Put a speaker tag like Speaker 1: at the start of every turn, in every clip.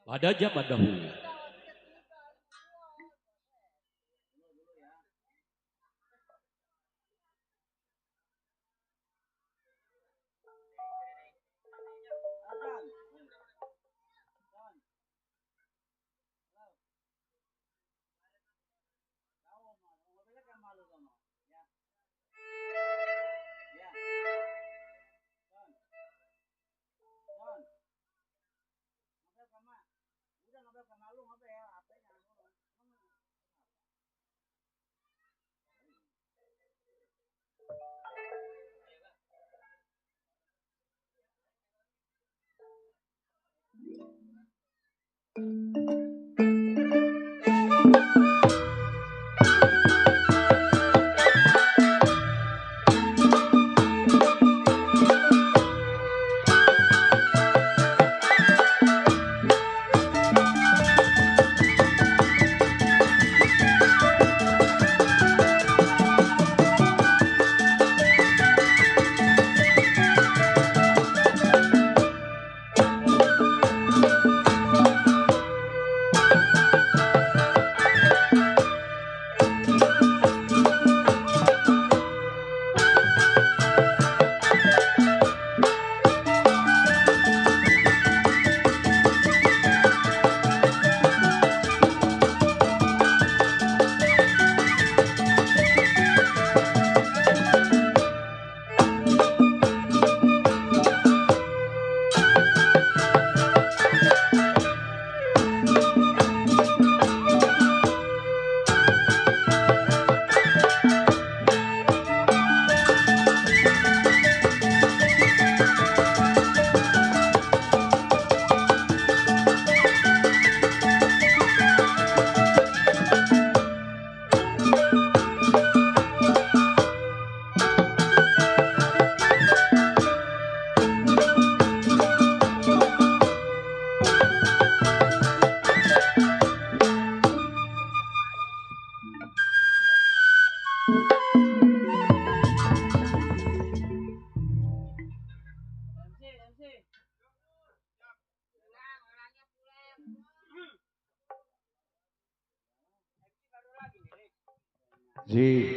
Speaker 1: Pada zaman dahulu.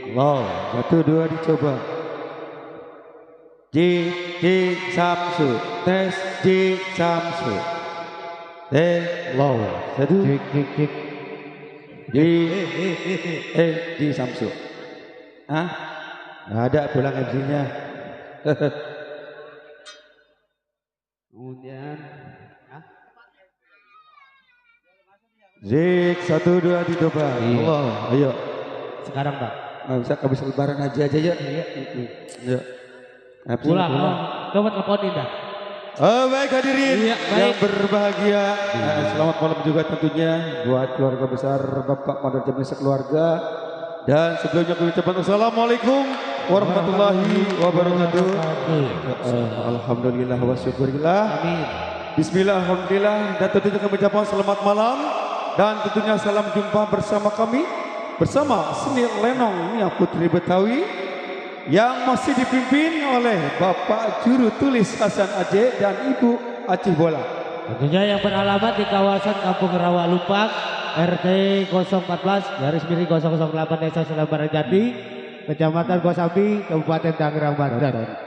Speaker 2: Wow, 1 2 dicoba. Ji Samsu, tes Ji Samsu. Wow, 1 cik. Ji Samsu. Hah? Nggak ada pulang MC-nya. Kemudian Zik 1 2 dicoba. Allah, ayo.
Speaker 3: Sekarang Pak.
Speaker 2: Nggak bisa habis lebaran aja ya. Iya.
Speaker 3: Pulang, coba teleponin dah.
Speaker 2: Baik hadirin
Speaker 1: Iya, baik.
Speaker 2: yang berbahagia, selamat malam juga tentunya buat keluarga besar Bapak Mandor Jamil sekeluarga. Dan sebelumnya kami ucapkan Assalamualaikum warahmatullahi wabarakatuh. Alhamdulillah wa syukurillah.
Speaker 1: Amin.
Speaker 2: Bismillah, alhamdulillah. Dan tentunya kami ucapkan selamat malam. Dan tentunya salam jumpa bersama kami, bersama seni lenong Nia Putri Betawi yang masih dipimpin oleh Bapak Juru Tulis Hasan Aceh dan Ibu Acih Bola.
Speaker 1: Tentunya yang beralamat di kawasan Kampung Rawa Lupak, RT 014-008 Desa Selambaran Jati, Kecamatan Kosambi, Kabupaten Tangerang Banten.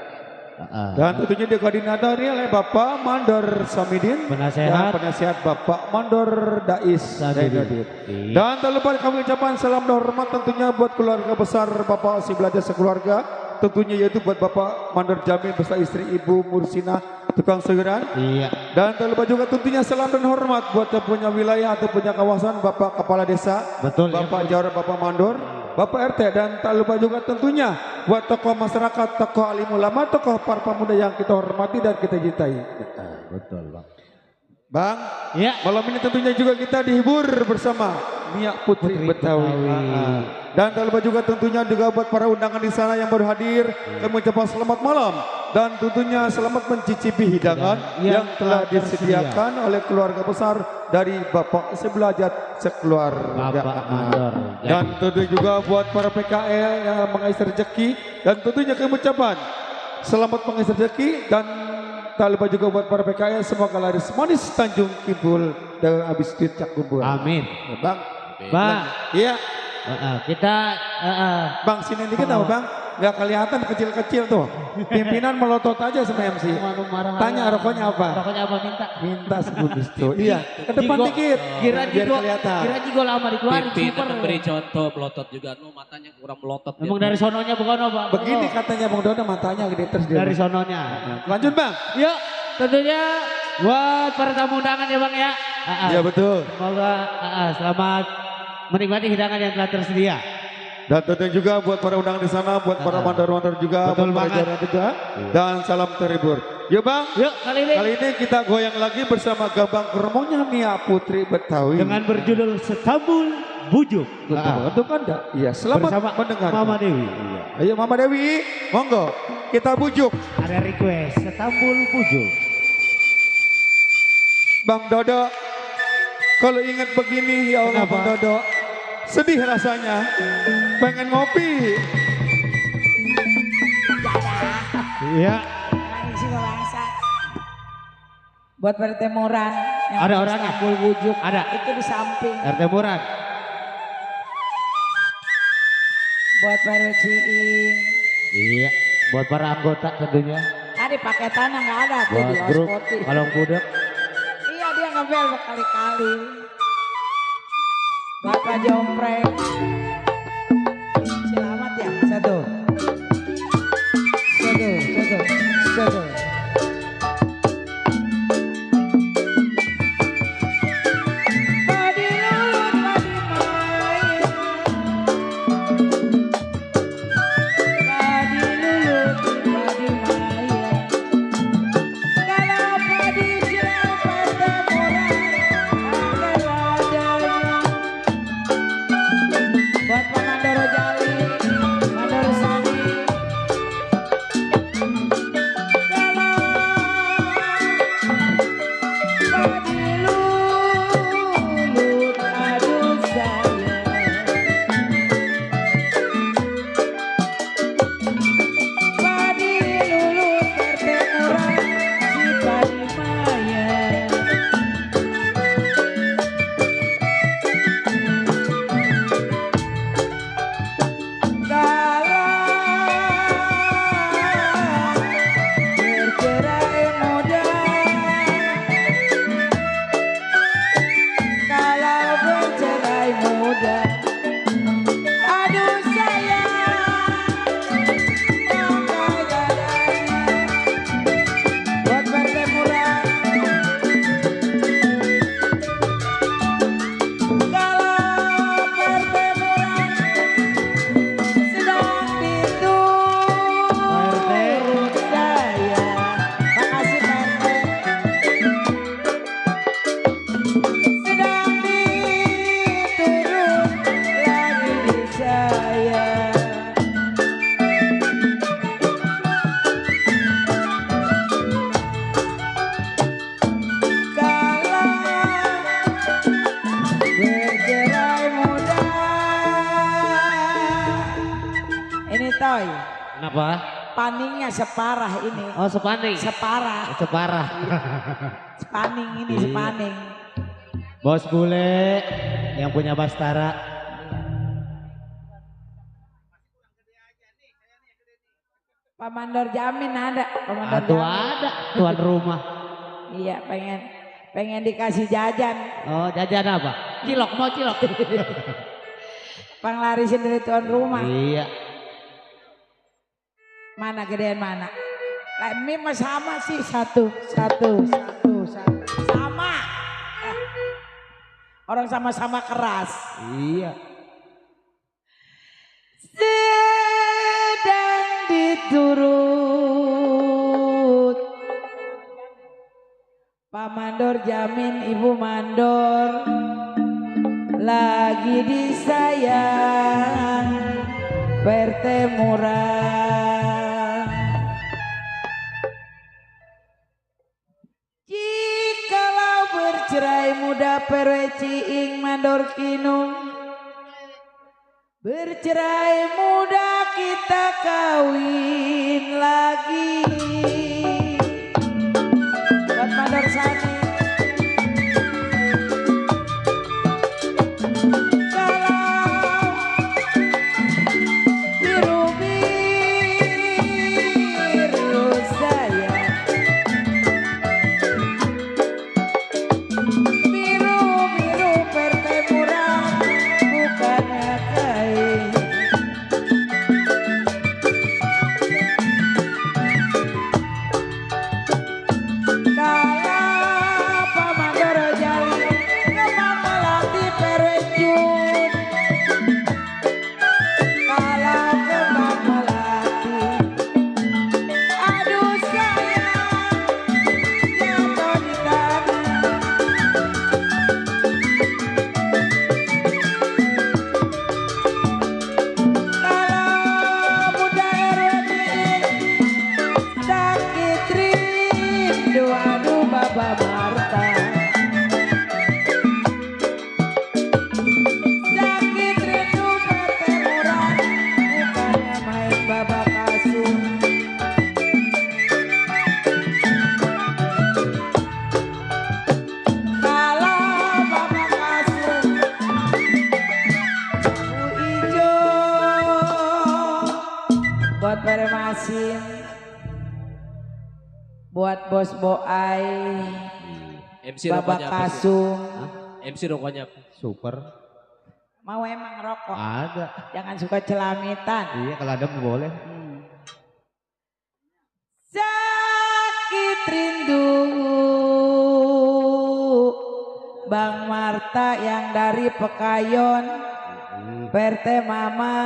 Speaker 2: Dan tentunya dikoordinatori oleh Bapak Mandor Samidin, penasehat Bapak Mandor Dais Samidin. Dan tak lupa kami ucapkan salam dan hormat tentunya buat keluarga besar Bapak Si Belajar sekeluarga, tentunya yaitu buat Bapak Mandor Jamil beserta istri Ibu Mursina tukang sayuran.
Speaker 1: Iya.
Speaker 2: Dan tak lupa juga tentunya salam dan hormat buat yang punya wilayah atau punya kawasan Bapak Kepala Desa,
Speaker 1: Betul,
Speaker 2: Bapak Jawara, Bapak Mandor, Bapak RT, dan tak lupa juga tentunya buat tokoh masyarakat, tokoh alim ulama, tokoh para pemuda yang kita hormati dan kita cintai.
Speaker 1: Betul, Bang.
Speaker 2: Bang,
Speaker 1: Ya.
Speaker 2: malam ini tentunya juga kita dihibur bersama Nia Putri Betawi. Dan tak lupa juga tentunya juga buat para undangan di sana yang baru hadir, kami ucapkan selamat malam dan tentunya selamat mencicipi hidangan yang telah disediakan oleh keluarga besar dari Bapak Sebelajat sekeluarga.
Speaker 1: Bapak Mandor.
Speaker 2: Dan tentunya juga buat para PKL yang mengais rezeki, dan tentunya kami ucapkan selamat mengais rezeki. Dan tak lupa juga buat para PKL semoga laris manis Tanjung Kimpul dan habis duit cak kumpul.
Speaker 1: Amin.
Speaker 2: Ya, Bang.
Speaker 1: Bang.
Speaker 2: Iya.
Speaker 1: Kita
Speaker 2: Bang, sini dikit tau Bang, nggak kelihatan kecil-kecil tuh. Pimpinan melotot aja sama MC. Tanya rokoknya apa?
Speaker 1: Rokoknya apa minta?
Speaker 2: Minta sebungkus tuh. Iya, ke depan
Speaker 1: Jigo.
Speaker 2: dikit.
Speaker 1: Kira
Speaker 2: biar
Speaker 1: jigo,
Speaker 2: kelihatan.
Speaker 1: kira jigo lama dikeluarin super.
Speaker 3: Pimpinan memberi contoh melotot juga, matanya kurang melotot.
Speaker 1: Emang dari sononya bukan Bang?
Speaker 2: Begini katanya Bang Dodo, matanya gede terus dia.
Speaker 1: Dari sononya.
Speaker 2: Lanjut Bang.
Speaker 1: Yuk, tentunya buat para tamu undangan ya Bang ya.
Speaker 2: Iya betul.
Speaker 1: Semoga selamat menikmati hidangan yang telah tersedia.
Speaker 2: Dan tentunya juga buat para undangan di sana, buat para mandor-mandor juga,
Speaker 1: Betul
Speaker 2: buat para
Speaker 1: banget.
Speaker 2: jalan juga. Dan salam terhibur. Yuk Bang.
Speaker 1: Yuk kali ini
Speaker 2: Kita goyang lagi bersama gambang kermonya Nia Putri Betawi.
Speaker 1: dengan berjudul Setambul Bujuk.
Speaker 2: Betul kan enggak? Iya, selamat
Speaker 1: Bersama
Speaker 2: mendengar.
Speaker 1: Mama Dewi.
Speaker 2: Iya. Ayo Mama Dewi, monggo kita bujuk.
Speaker 1: Ada request Setambul Bujuk.
Speaker 2: Bang Dodo, kalau ingat begini ya Allah.
Speaker 1: Kenapa?
Speaker 2: Bang Dodo, sedih rasanya, pengen ngopi.
Speaker 1: Iya.
Speaker 4: Isi bangsa. Buat RT Moran yang
Speaker 1: Ada
Speaker 4: di
Speaker 1: orangnya?
Speaker 4: Istanbul Bujuk.
Speaker 1: Ada.
Speaker 4: Itu di samping.
Speaker 1: RT Murad.
Speaker 4: Buat RT Ciing.
Speaker 1: Iya. Buat para anggota tentunya.
Speaker 4: Tadi paketannya nggak ada tuh
Speaker 1: Buat
Speaker 4: di
Speaker 1: grup
Speaker 4: Ospoti.
Speaker 1: Kalong Budak.
Speaker 4: Iya dia ngebel berkali-kali. Buat Pak Jompreng. Selamat ya. Satu. Padi lulut, padi main. Padi lulut, padi main. Kalau padi jelang partai murah adalah adanya. Buat Pak Mandoro Jali, Mandoro Sani. Roy.
Speaker 1: Kenapa?
Speaker 4: Paningnya separah ini.
Speaker 1: Oh sepaning.
Speaker 4: Separah.
Speaker 1: Separah.
Speaker 4: Sepaning ini
Speaker 1: Iya.
Speaker 4: sepaning.
Speaker 1: Bos bule yang punya Bastara.
Speaker 4: Pak Mandor Jamin ada. Pak Mandor
Speaker 1: Aduh
Speaker 4: Jamin.
Speaker 1: ada tuan rumah.
Speaker 4: Iya pengen dikasih jajan.
Speaker 1: Oh jajan apa? Cilok mau cilok.
Speaker 4: Panglarisin dari tuan rumah.
Speaker 1: Iya.
Speaker 4: Mana gedean mana? Lah mie mah sama sih satu. Sama. Orang sama-sama keras.
Speaker 1: Iya.
Speaker 4: Sedang diturut Pak Mandor Jamin, Ibu Mandor lagi disayang PRT Murah. Jikalau bercerai muda PRW Ciing Mandor Kinung, bercerai muda kita kawin lagi. Buat Mandor Sani. Kalau biru-biru sayang, biru-biru pertemuran bukannya kain. Kalau Pak Mandor Jali kemana di Perenjun, kalau kembang melati, aduh sayang jatuh di tanah. Kalau muda RWD sakit rindu, aduh Baba Marta. Sakit rindu pertemuran, bukannya main Baba Kasum. Kalau Baba Kasum lampu ijo buat Peremasin, buat Bos Boai,
Speaker 3: MC
Speaker 4: Baba
Speaker 3: rokoknya apa sih?
Speaker 4: Kasum.
Speaker 3: MC rokoknya apa?
Speaker 1: Super.
Speaker 4: Mau emang rokok,
Speaker 1: Ada.
Speaker 4: jangan suka celamitan.
Speaker 1: Iya kalau ada boleh.
Speaker 4: Sakit rindu Bang Marta yang dari Pekayon, PRT Mama.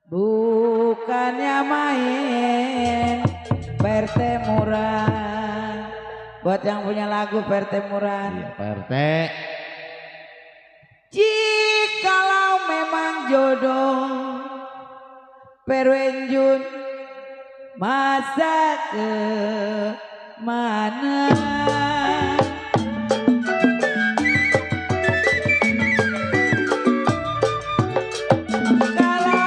Speaker 4: Bukannya main PRT Murah. Buat yang punya lagu PRT Murah.
Speaker 1: Iya PRT.
Speaker 4: Jikalau memang jodoh Perwenjun, masa ke mana? Kalau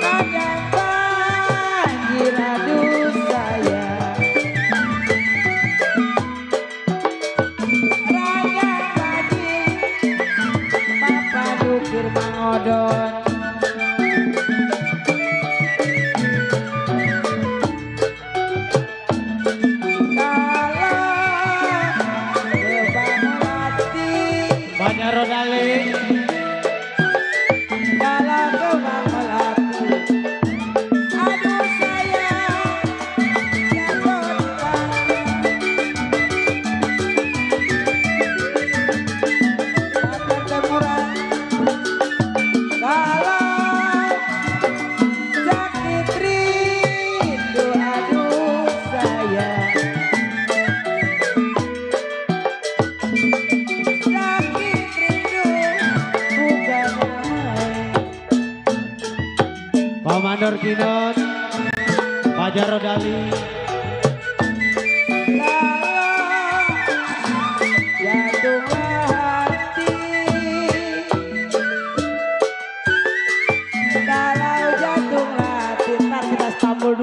Speaker 4: ada banjir, aduh sayang, Raja banjir, Papa Dukir Mangodon.
Speaker 1: Banyak rodali.
Speaker 4: Kalau kembang melati, aduh sayang jatuh di tanah. Pertemuran kalau sakit rindu, aduh sayang sakit rindu bukan main.
Speaker 1: Pak Mandor Kinot. Banyak rodali.
Speaker 4: Jatuh hati Saya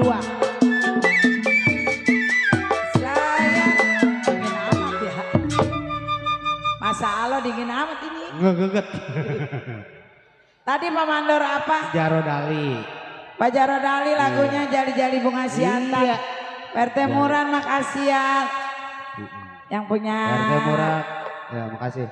Speaker 4: dingin amat ya. Masa Allah dingin amat ini.
Speaker 1: Ngegeget.
Speaker 4: Tadi Pak Mandor apa?
Speaker 1: Jarodali.
Speaker 4: Pak Jarodali lagunya Jali-Jali Bunga Siantan.
Speaker 1: Iya.
Speaker 4: Pertemuran makasih ya. Yang punya.
Speaker 1: Pertemuran. Ya makasih.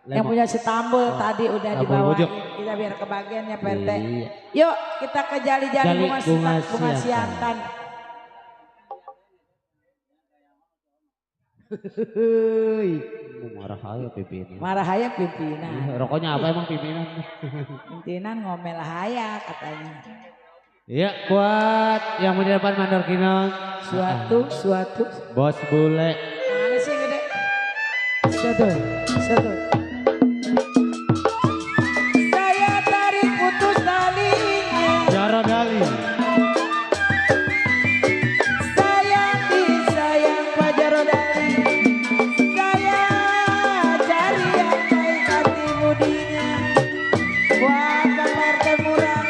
Speaker 4: Yang punya Setambul tadi udah
Speaker 1: Lampung
Speaker 4: dibawa.
Speaker 1: Bujuk.
Speaker 4: Kita biar kebagiannya PT.
Speaker 1: Iya.
Speaker 4: Yuk kita ke Jali-Jali
Speaker 1: Jali
Speaker 4: Bunga
Speaker 1: Bunga
Speaker 4: Siantan.
Speaker 1: Siantan. Marah aja pimpinan.
Speaker 4: Marah aja pimpinan.
Speaker 1: Rokoknya apa emang pimpinan?
Speaker 4: Pimpinan ngomel aja katanya.
Speaker 1: Iya buat yang di depan Mandor Kinong.
Speaker 4: Suatu.
Speaker 1: Bos bule.
Speaker 4: Mana sih gede? Suatu. Saya tarik putus talinya.
Speaker 1: Jarodali.
Speaker 4: Sayang disayang Pak Jarodali. Saya cari yang baik hati budinya. Buat Partai Murah.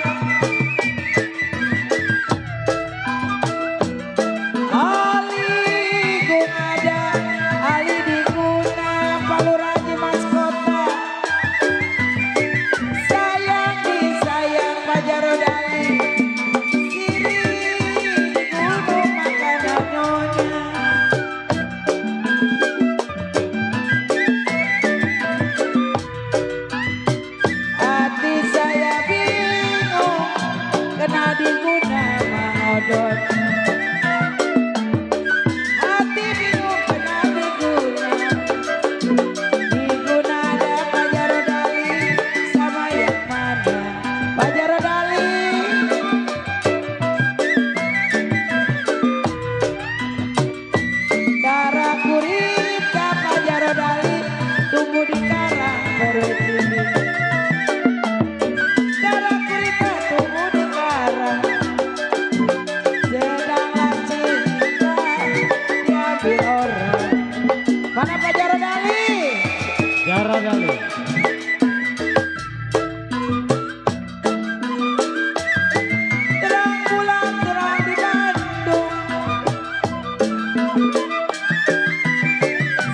Speaker 4: Ali gung ada, Ali diguna, Paluraji Mas Kota. Sayang disayang Pak Jarodali. Sini gunung makanan nyonya. Hati saya bingung, kena diguna mangodot. Hati bingung kena diguna. Diguna ada Pak Jarodali sama yang mana? Pak Jarodali. Darah kurita Pak Jarodali tumbuh di karang perutini. Darah kurita tumbuh di karang. Sedanglah cinta diambil orang. Mana Pak Jarodali?
Speaker 1: Jarodali.
Speaker 4: Terang bulan terang di Bandung.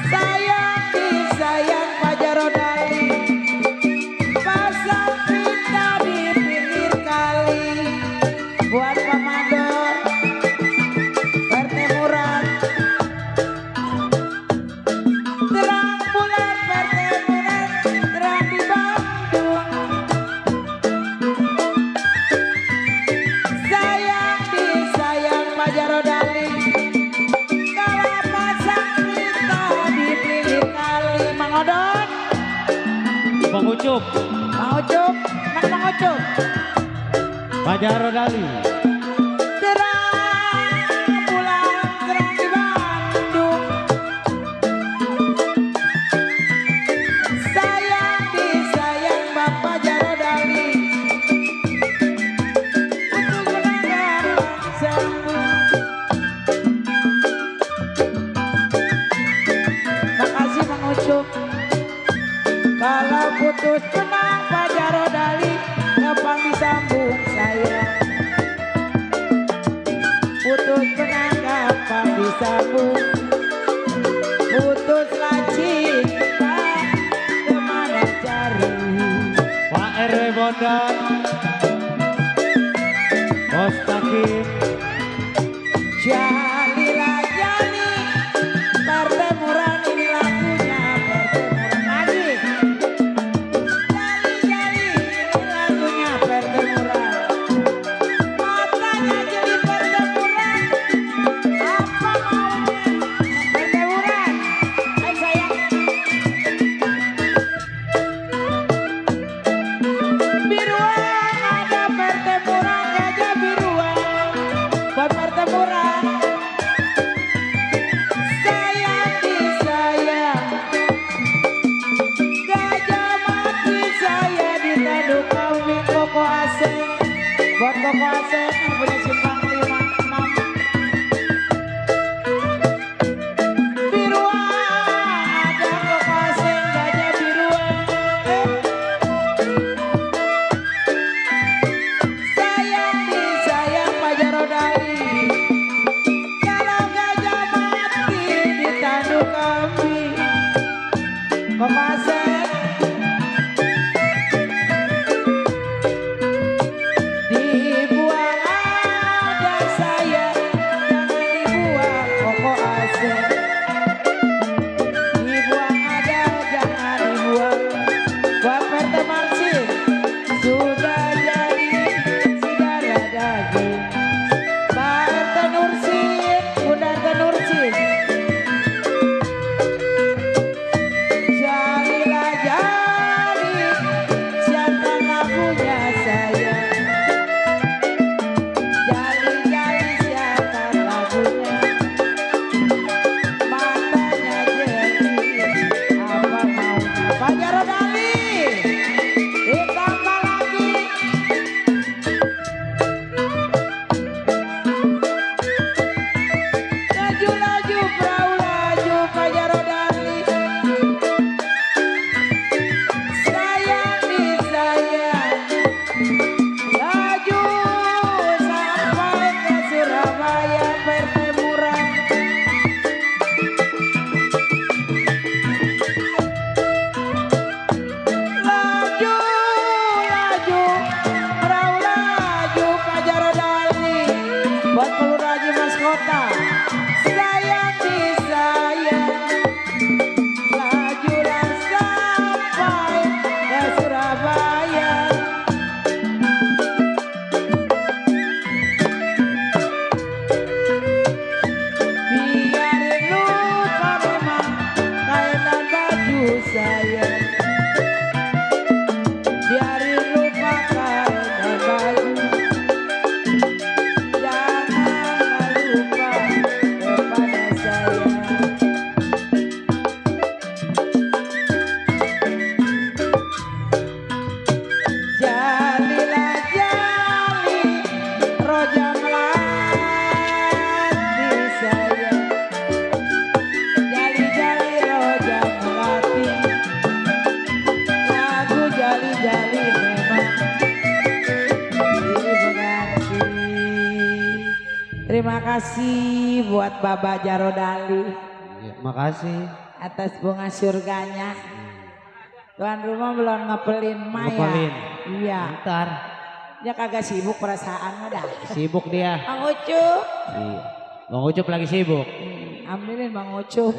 Speaker 4: Sayang disayang Pak Jarodali. Pasang pita di pinggir kali. Buat Pak Mandor Pertemuran. Terang bulan Pertemuran. Terang di Bandung. Sayang disayang Pak Jarodali. Kalau pasang pita di pinggir kali. Mang Odon,
Speaker 1: Bang Ucup.
Speaker 4: Mang Ucup, mana Mang Ucup?
Speaker 1: Pak Jarodali.
Speaker 4: Terang bulan terang di Bandung. Sayang disayang Bapak Jarodali. Untuk menanggapan sambung. Makasih Mang Ucup. Kalau putus tenang Pak Jarodali, gampang disambung saya. Putus tenang gampang disambung. Putuslah cinta, kemana cari?
Speaker 1: Pak RW Bondan. Bos Takim.
Speaker 4: Jalilah jali, Pertemuran ini lagunya Pertemuran lagi. Jali ini lagunya Pertemuran. Matanya jeli Pertemuran. Apa maunya Pertemuran? Hai sayang. Biruan ada Pertemuran, gajah biruan. Buat Pertemuran. Kota, sayang disayang, lajulah sampai ke Surabaya. Biarin lupa memang kain dan baju saya, biarin lupa kain dan baju. Janganlah lupa kepada saya. Jalilah jali roja melati saya, jali-jali roja melati, lagu jali-jali memang silih berganti. Terima kasih buat Bapak Jarodali
Speaker 1: Ya, makasih.
Speaker 4: atas bunga surganya. Tuan rumah belum ngepelin Maya.
Speaker 1: Ngepelin.
Speaker 4: Iya.
Speaker 1: Ntar
Speaker 4: Dia kagak sibuk perasaan mah dah.
Speaker 1: sibuk dia.
Speaker 4: Bang Ucup.
Speaker 1: Iya. Bang Ucup lagi sibuk.
Speaker 4: Ambilin Bang Ucup.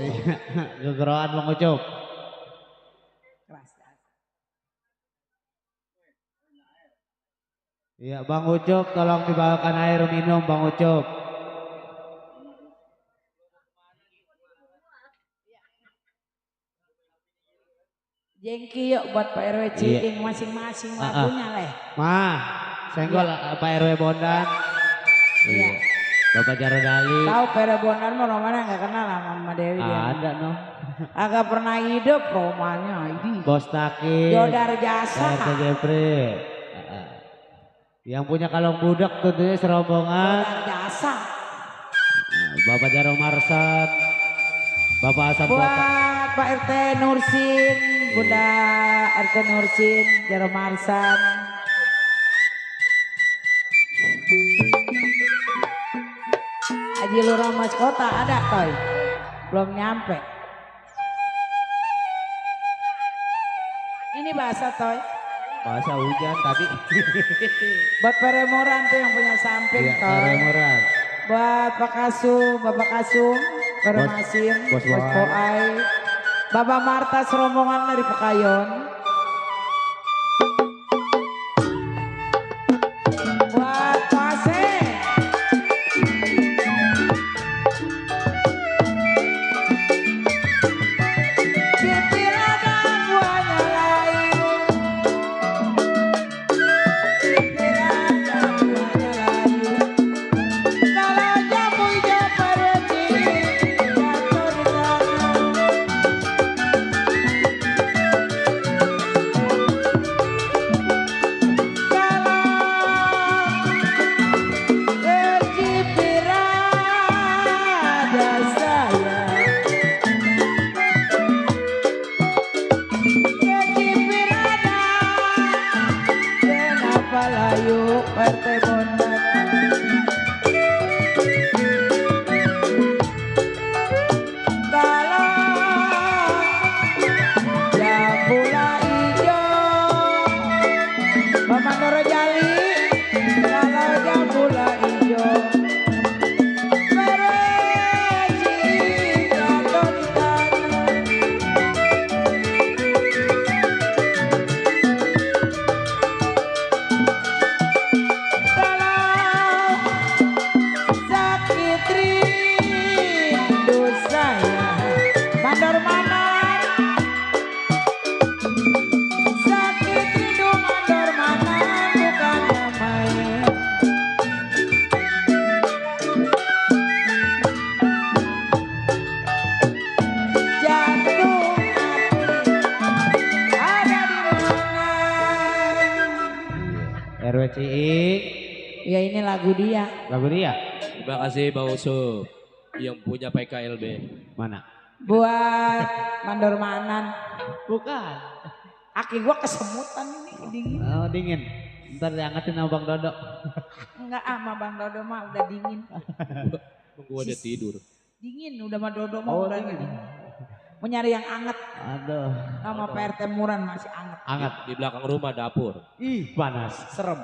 Speaker 1: Gegeroan Bang Ucup. Iya Bang Ucup, tolong dibawakan air minum Bang Ucup.
Speaker 4: Jengki yuk buat Pak RW Ciing masing-masing lagunya leh.
Speaker 1: Mah, senggol Pak RW Bondan.
Speaker 4: Iya.
Speaker 1: Bapak Jarodali.
Speaker 4: Tahu Pak RW Bondan mah romanya nggak kenal sama Mama Dewi dia.
Speaker 1: Ada no.
Speaker 4: Agak pernah hidup romanya ini.
Speaker 1: Bos Taki.
Speaker 4: Jodar Jasa.
Speaker 1: RT Jepri. Yang punya kalung budak tentunya serombongan.
Speaker 4: Jodar Jasa.
Speaker 1: Bapak Jaro Marsat. Bapak Hasan Botak.
Speaker 4: Buat Pak RT Nursin, Bunda RT Nursin, Jaro Marsan. Haji Lurah Mas Kota ada Toy? Belum nyampe. Ini bahasa Toy.
Speaker 1: Bahasa hujan tadi.
Speaker 4: Buat Peremoran tuh yang punya samping
Speaker 1: Iya,
Speaker 4: Toy.
Speaker 1: Peremoran.
Speaker 4: Buat Pak Kasum, Bapak Kasum, Permasin,
Speaker 1: Bos
Speaker 4: Bos Poai, Bapak Marta serombongan dari Pekayon. Buat Pase. Cipirada buahnya lain. Cipirada buahnya lain. Kalau jamu hijau perweti jatuh di tanah. Kalau kecipirada saya, kecipirada, kenapa layu RT Bondan? Kalau jambula ijo, Mama Noro Jali, kalau jambula ijo, mereci jatuh di tanah. Kalau sakit rindu saya, mandor manan. Sakit rindu mandor manan bukannya main. Jantung hati ada di mana?
Speaker 1: RW Ciing.
Speaker 4: Ya ini lagu dia.
Speaker 1: Lagu dia.
Speaker 3: Terima kasih Bang Usup yang punya PKLB.
Speaker 1: Mana?
Speaker 4: Buat mandor manan.
Speaker 1: Bukan.
Speaker 4: Aki gua kesemutan ini dingin.
Speaker 1: Oh dingin. Ntar diangkatin sama Bang Dodo.
Speaker 4: Enggak sama Bang Dodo mah udah dingin.
Speaker 3: Gua udah tidur.
Speaker 4: Dingin udah sama Dodo mah
Speaker 1: Oh,
Speaker 4: udah
Speaker 1: dingin.
Speaker 4: dingin. Mau nyari yang anget
Speaker 1: Aduh.
Speaker 4: sama PRT Muran masih anget.
Speaker 1: Anget.
Speaker 3: Di belakang rumah dapur.
Speaker 1: Ih panas.
Speaker 4: Serem.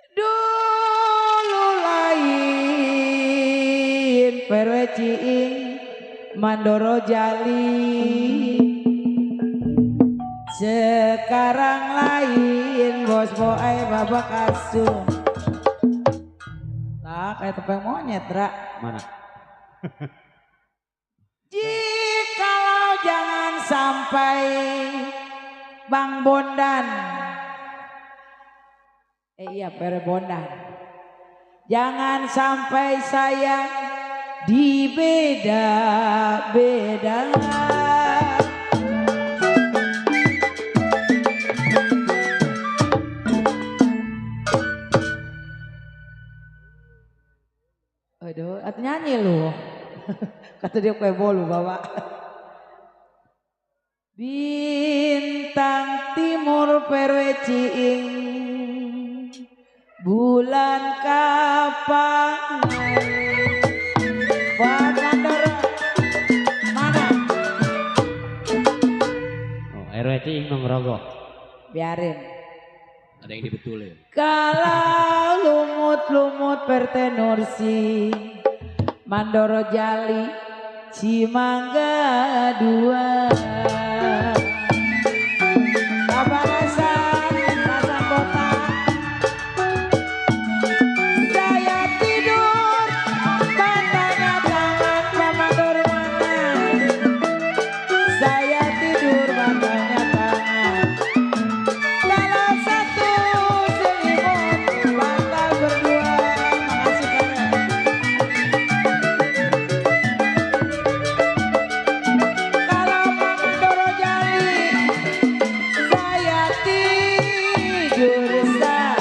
Speaker 4: Duh Ciing Mandoro Jali. Sekarang lain bos boy babak asun. Lah kayak tepeng monyet Ra.
Speaker 1: Mana?
Speaker 4: Jikalau jangan sampai Bang Bondan. Iya Pere Bondan. Jangan sampai saya dibeda-beda. Aduh, nyanyi lu. Kata dia kue bolu bawa. Bintang timur perwe Ciing, bulan kapan? Buat Mandor mana?
Speaker 1: Oh, RW Ciing Nongrogo.
Speaker 4: Biarin.
Speaker 3: Ada yang dibetulin.
Speaker 4: Kalau lumut-lumut pertenursi Mandoro Jali Cimangga 2. Apa rasa kota? Saya tidur matanya tangan Pak Mandor mana? Saya tidur matanya tangan. Kalau satu selimut bantal berdua. Makasih Pere. Kalau Pak Mandoro Jali saya tidur saya.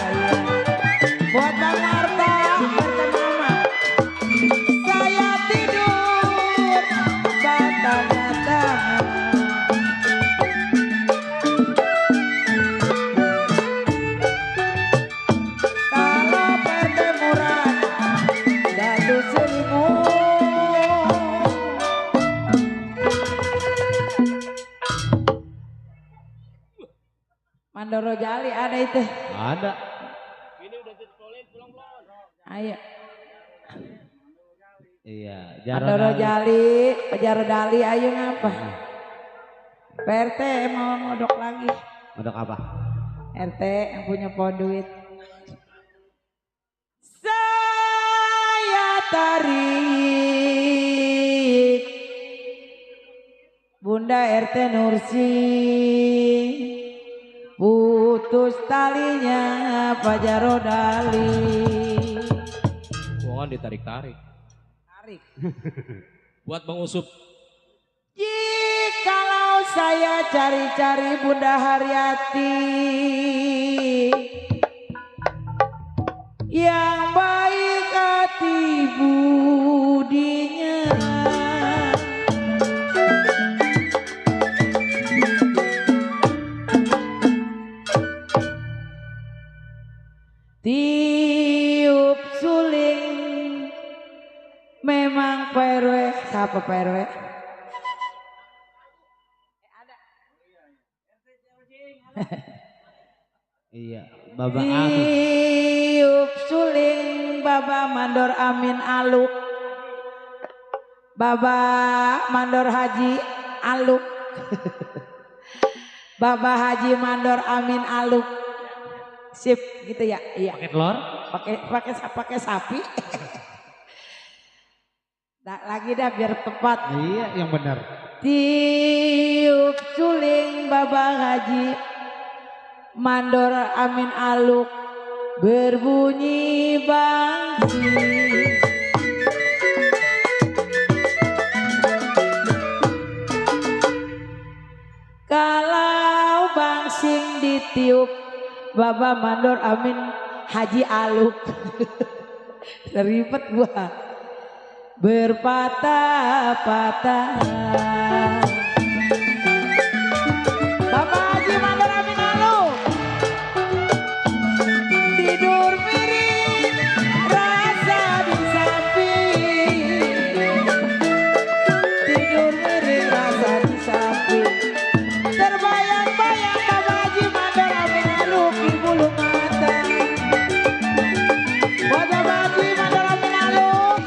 Speaker 4: Buat Bang Marta pertama saya tidur batangnya tangan. Kalau pertemuran satu selimut. Mandoro Jali ada itu.
Speaker 1: Ada.
Speaker 4: Ayo.
Speaker 1: Iya,
Speaker 4: Mandoro Jali, Jaro Dali, ayo ngapa? PRT mau ngodok lagi.
Speaker 1: Untuk apa?
Speaker 4: RT yang punya ponduit. Saya tarik Bunda RT Nursi, putus talinya Pak Jaro Dali.
Speaker 3: Pohon ditarik-tarik.
Speaker 4: Tarik.
Speaker 3: Buat Bang Usup.
Speaker 4: Jikalau saya cari-cari Bunda Haryati yang baik hati budinya, tiup suling memang perwe. Siapa perwe?
Speaker 1: Iya, Baba Amin.
Speaker 4: Tiup suling Baba Mandor Amin Aluk. Baba Mandor Haji Aluk. Baba Haji Mandor Amin Aluk. Sip gitu ya. Iya.
Speaker 1: Pakai telur?
Speaker 4: Pakai sapi. Lagi dah biar tepat.
Speaker 1: Iya, yang benar.
Speaker 4: Tiup suling Baba Haji Mandor Amin Aluk berbunyi bangsi. Kalau bangsing ditiup Baba Mandor Amin Haji Aluk ribet gua berpatah-patah. Bapak Haji Mandor Amin Aluk tidur miring rasa di samping. Tidur miring rasa di samping. Terbayang-bayang Bapak Haji Mandor Amin Aluk di bulu mata. Buat Bapak Haji Mandor Amin Aluk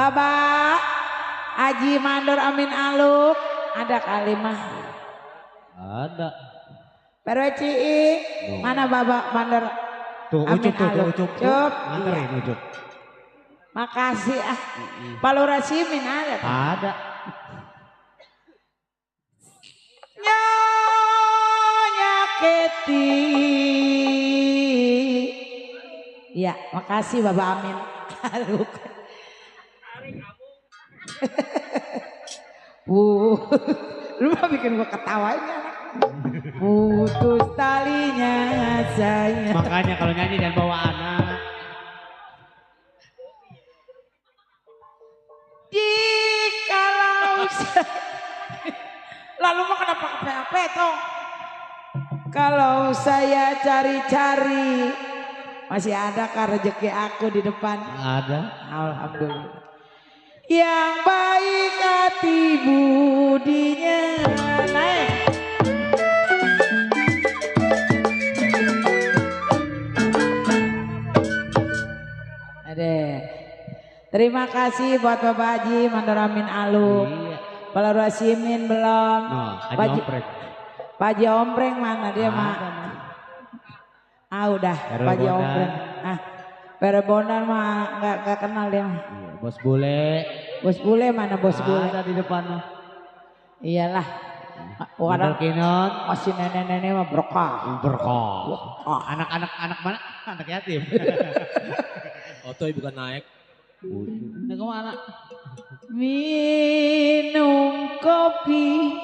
Speaker 4: Bapak Haji Mandor Amin Aluk ada kalimah.
Speaker 1: Ada.
Speaker 4: Perweci mana Bapak Mandor
Speaker 1: Tuh
Speaker 4: Amin
Speaker 1: Ucup tuh,
Speaker 4: Aluk?
Speaker 1: Ucup.
Speaker 4: Cup.
Speaker 1: Nganterin
Speaker 4: Iya.
Speaker 1: Ucup.
Speaker 4: Makasih ah. Palura Simin ada.
Speaker 1: Ada.
Speaker 4: Nyonya Keti. Iya, makasih Bapak Amin. Lu mau bikin gua ketawain ya? Putus talinya saya.
Speaker 1: Makanya kalau nyanyi jangan bawa anak.
Speaker 4: Jikalau lalu mau kenapa ke PHP toh? Kalau saya cari-cari masih adakah rezeki aku di depan?
Speaker 1: Ada.
Speaker 4: Alhamdulillah. Yang baik hati budinya naik. Ade. Terima kasih buat Bapak Haji Mandor Amin Aluk.
Speaker 1: Iya.
Speaker 4: Kalau Rasimin belum.
Speaker 1: No,
Speaker 4: Pak
Speaker 1: Haji Ompreng.
Speaker 4: Pak Haji Ompreng mana dia mah? Ah udah
Speaker 1: Perel
Speaker 4: Pak Haji
Speaker 1: Bondan.
Speaker 4: Ompreng. Ah Perel Bondan mah nggak kenal dia mah.
Speaker 1: Iya, Bos Bule.
Speaker 4: Bos Bule mana Bos Bule?
Speaker 1: Ada di depan mah.
Speaker 4: Iyalah.
Speaker 1: Mandor
Speaker 4: Orang
Speaker 1: Kinon.
Speaker 4: masih nenek-nenek mah berkah.
Speaker 1: Berkah. Anak-anak mana? Anak yatim.
Speaker 3: Otoy bukan naik.
Speaker 1: Ini kemana?
Speaker 4: Minum kopi.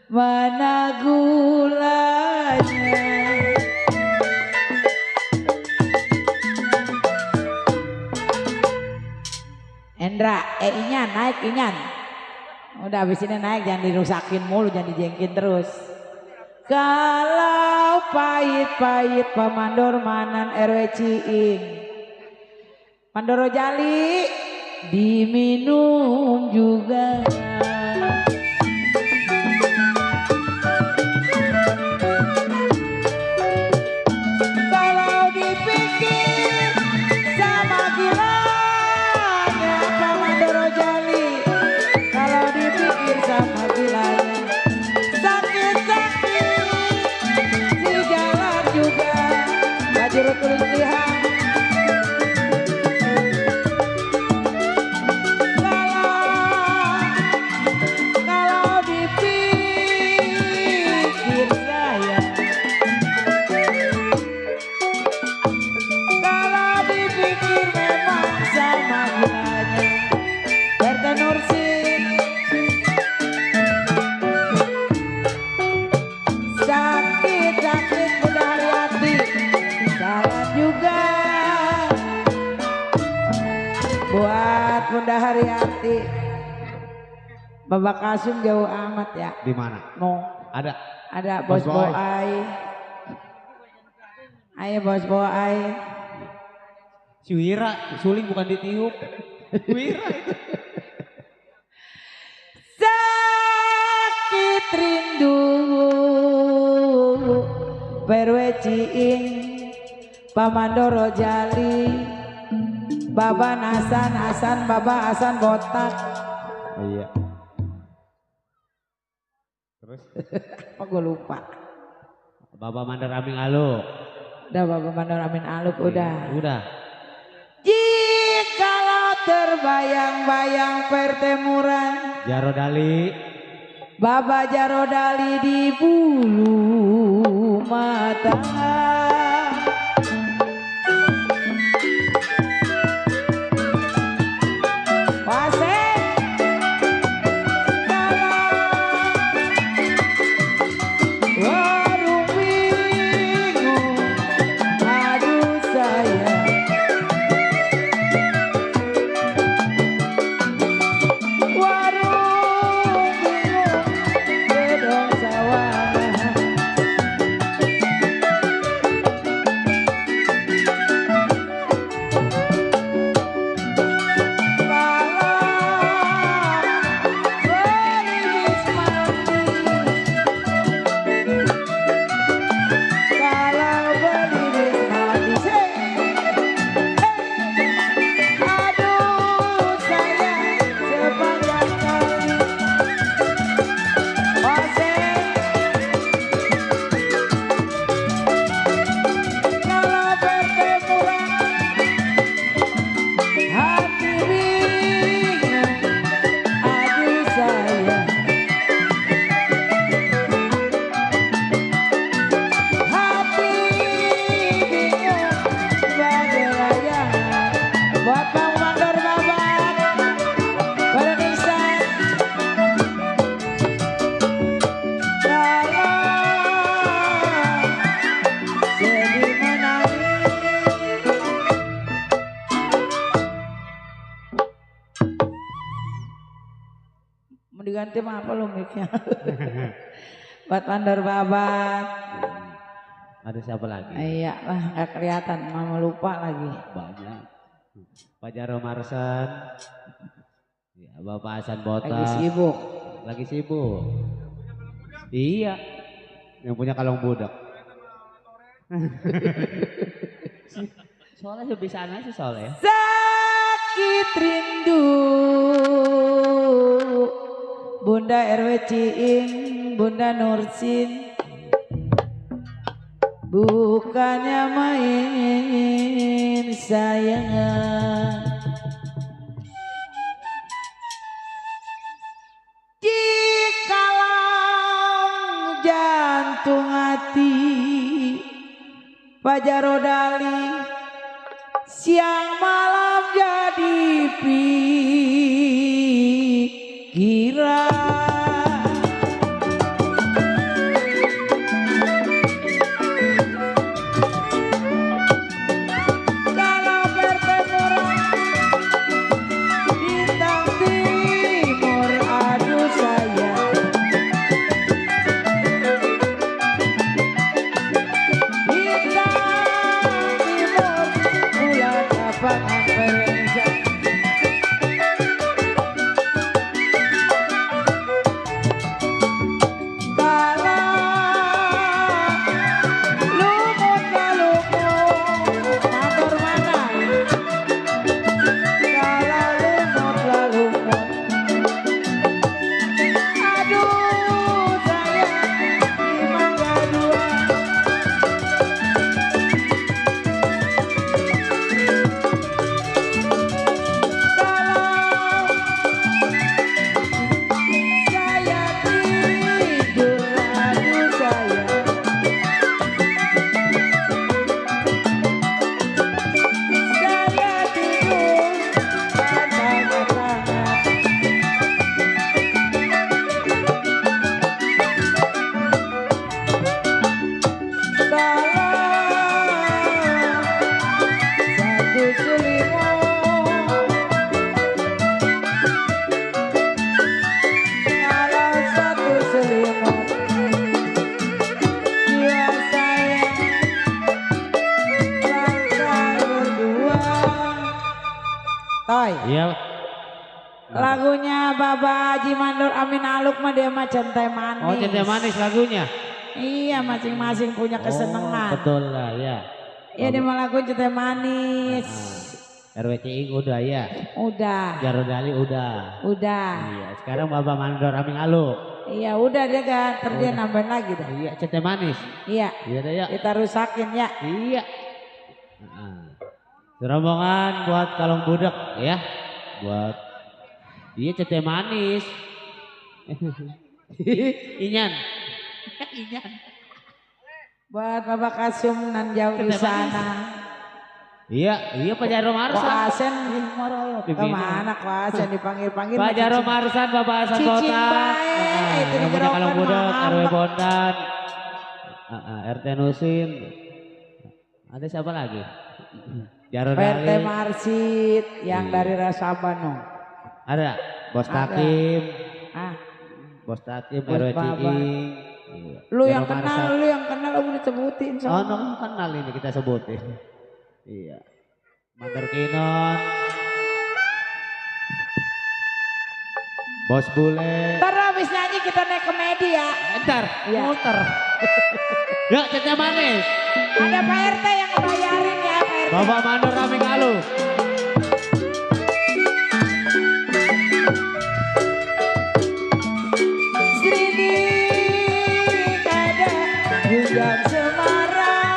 Speaker 4: Mana gulanya? Endra, Inyan naik Inyan. Udah habis ini naik jangan dirusakin mulu, jangan dijengkin terus. Kalau pahit-pahit pamandor manan RW Ciing. Mandoro Jali diminum juga. Kalau dipikir sama gilanya Pak Mandoro Jali. Kalau dipikir sama gilanya sakit-sakit si jalan juga. Bajurut tulis lihat. Kalau dipikir saya, kalau dipikir memang sama gilanya. RT Nursi sakit-sakit Bunda Haryati, salam juga buat Bunda Haryati. Bapak Kasum jauh amat ya.
Speaker 1: Di mana?
Speaker 4: No,
Speaker 1: Ada.
Speaker 4: ada Bos
Speaker 1: Bos Boy.
Speaker 4: Boai. Ayo Bos Boai.
Speaker 1: Si Wira, suling bukan ditiup. Wira itu.
Speaker 4: Sakit rindu Perwe Ciing Pamandoro Jali Baba Hasan Baba Hasan botak.
Speaker 1: Oh, iya. Terus?
Speaker 4: Apa gue lupa.
Speaker 1: Bapak Mandor Amin Aluk.
Speaker 4: Udah Bapak Mandor Amin Aluk udah.
Speaker 1: Udah.
Speaker 4: Jikalau terbayang-bayang pertemuan
Speaker 1: Jarodali.
Speaker 4: Baba Jarodali di bulu mata. Warung bingung, aduh sayang. Warung bingung, gedong sawah. ganti mah apa lu miknya? Buat Mandor Babat.
Speaker 1: Ada siapa lagi?
Speaker 4: Iya lah, nggak kelihatan, mama lupa lagi.
Speaker 1: Banyak. Pak Jaro Marsan. Ya, Bapak Hasan Botak.
Speaker 4: Lagi sibuk.
Speaker 1: Lagi sibuk. Iya. Yang punya kalong budak. Soalnya bisa aja sih soalnya.
Speaker 4: Sakit rindu Bunda RW Ciing, Bunda Nursin. Bukannya main sayangan. Jikalau jantung hati Fajar Rodali siang malam jadi pikiran. Kalau bertemu bintang timur, aduh sayang. Bintang timur, bulan lapangan Pereza.
Speaker 1: Iya.
Speaker 4: Lagunya Baba Haji Mandor Amin Aluk mah dia mah Cinta Manis.
Speaker 1: Oh, Cinta Manis lagunya.
Speaker 4: Iya, masing-masing punya kesenangan.
Speaker 1: Betul lah ya.
Speaker 4: Iya, dia mah lagu Cinta Manis.
Speaker 1: RW Ciing udah ya.
Speaker 4: Udah.
Speaker 1: Jaro Dali udah.
Speaker 4: Udah.
Speaker 1: Iya, sekarang Baba Mandor Amin Aluk.
Speaker 4: Iya, udah dia kan. Ntar dia nambahin lagi dah.
Speaker 1: Iya, Cinta Manis.
Speaker 4: Iya.
Speaker 1: Iya dah ya.
Speaker 4: Kita rusakin ya.
Speaker 1: Iya. Rombongan buat kalong budak ya. Buat dia Cinta Manis. Inyan. Inyan.
Speaker 4: Buat Bapak Kasum nan jauh di sana.
Speaker 1: Iya, iya Pak Jaro Marsan.
Speaker 4: Kuasen kemana Kuasen dipanggil-panggil.
Speaker 1: Pak Jaro Marsan, Bapak Hasan Botak.
Speaker 4: Itu
Speaker 1: yang punya kalong budak, RW
Speaker 4: Bondan.
Speaker 1: Bondan. RT Nusin. Ada siapa lagi? Jaro
Speaker 4: PRT
Speaker 1: Dali.
Speaker 4: Marsit yang dari Rasabano.
Speaker 1: Ada Bos
Speaker 4: Ada.
Speaker 1: Takim.
Speaker 4: Bos
Speaker 1: Bos Takim
Speaker 4: Bos
Speaker 1: RW
Speaker 4: Baba.
Speaker 1: Ciing.
Speaker 4: Lu
Speaker 1: Jaro
Speaker 4: yang
Speaker 1: Marsan.
Speaker 4: kenal, lu yang kenal lu disebutin
Speaker 1: Oh,
Speaker 4: sama.
Speaker 1: no, kenal ini kita sebutin. Iya. Mandor Kinon. Bos Bule.
Speaker 4: Ntar habis nyanyi kita naik ke media.
Speaker 1: Ntar,
Speaker 4: Iya.
Speaker 1: muter. Yuk, Cinta Manis.
Speaker 4: Ada Pak RT yang ngebayarin ya Pak RT.
Speaker 1: Bapak Mandor Amin Aluk.
Speaker 4: Srini kada hujan Semarang.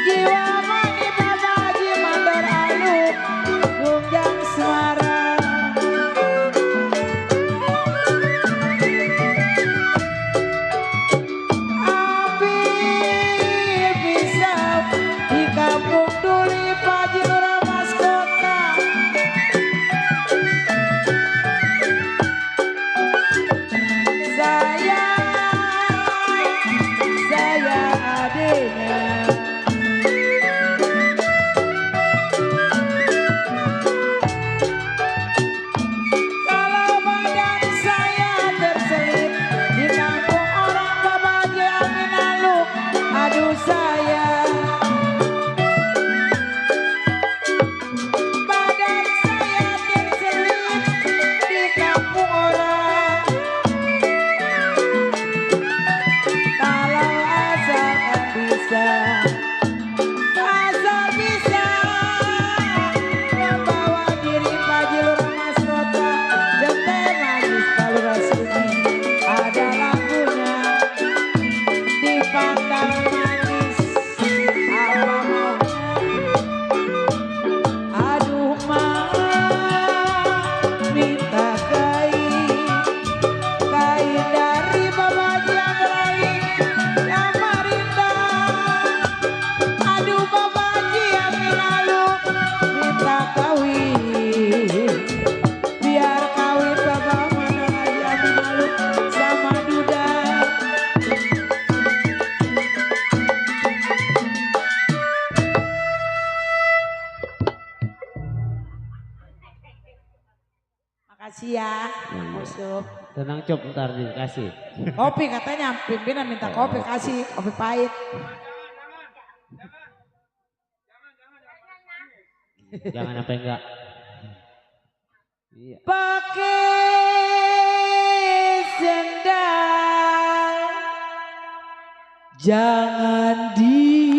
Speaker 4: Jiwa mani Baba Haji Mandor Aluk Gunjang Semarang. Ambil pisau di kampung Duli Paji Ramas Kota. Makasih ya, Musuh.
Speaker 1: Tenang Cop, ntar dikasih.
Speaker 4: Kopi katanya, pimpinan minta kopi, kasih kopi pahit.
Speaker 1: Jangan apa enggak. Iya.
Speaker 4: Pakai sendal, jangan diseret.